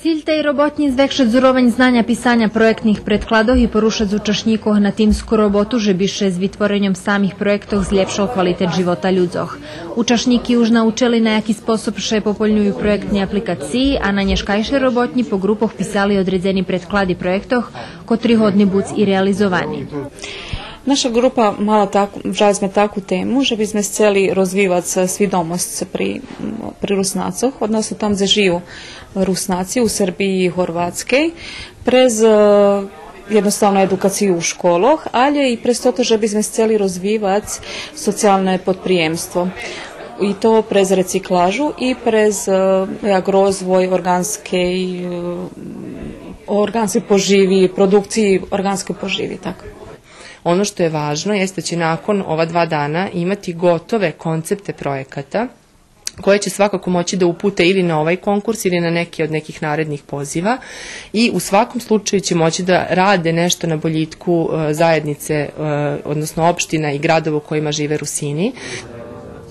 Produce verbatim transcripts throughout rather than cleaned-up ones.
Циль тей роботнї звекшац уровень знаня писаня проєктних предкладох и порушац учашнїкох на тимску роботу же би ше з витвореньом самих проєктох злєпшал квалитет живота людзох. Учашнїки уж научели на яки способ ше пополнюю проєктни апликациї, а на нєшкайшей роботнї по ґрупох писали одредзени предклади проєктох, котри годни буц и реализовани. Наша ґрупа мала так, вжали зме таку тему же би зме сцели розвивац свидомосц при, при Руснацох, односно там дзе жию Руснаци у Сербиї и Горватскей, през, е, єдноставно едукацию у школох, алє и през тото же би зме сцели розвивац социялне подприємство. И то през рециклажу и през, е, як розвой орґанскей, е, орґанскей поживи, продукциї орґанскей поживи, так. Ono što je važno jeste da će nakon ova dva dana imati gotove koncepte projekata koje će svakako moći da upute ili na ovaj konkurs ili na neki od nekih narednih poziva i u svakom slučaju će moći da rade nešto na boljitku, e, zajednice, e, odnosno opština i gradova u kojima žive Rusini.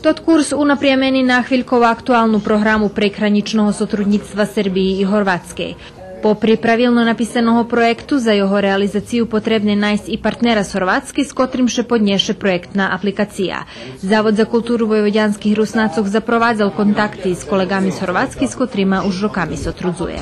Тот курс унапрямени на хвильково актуалну програму прекгранїчного сотруднїцтва Сербиї и Горватскей. Попри правилно написаного проєкту, за його реализацию потребне найсц и партнера з Горватскей, з котрим ше поднєше проєктна апликация. Завод за културу войводянских Руснацох запровадзал контакти з колеґами з Горватскей, з котрима уж роками сотрудзує.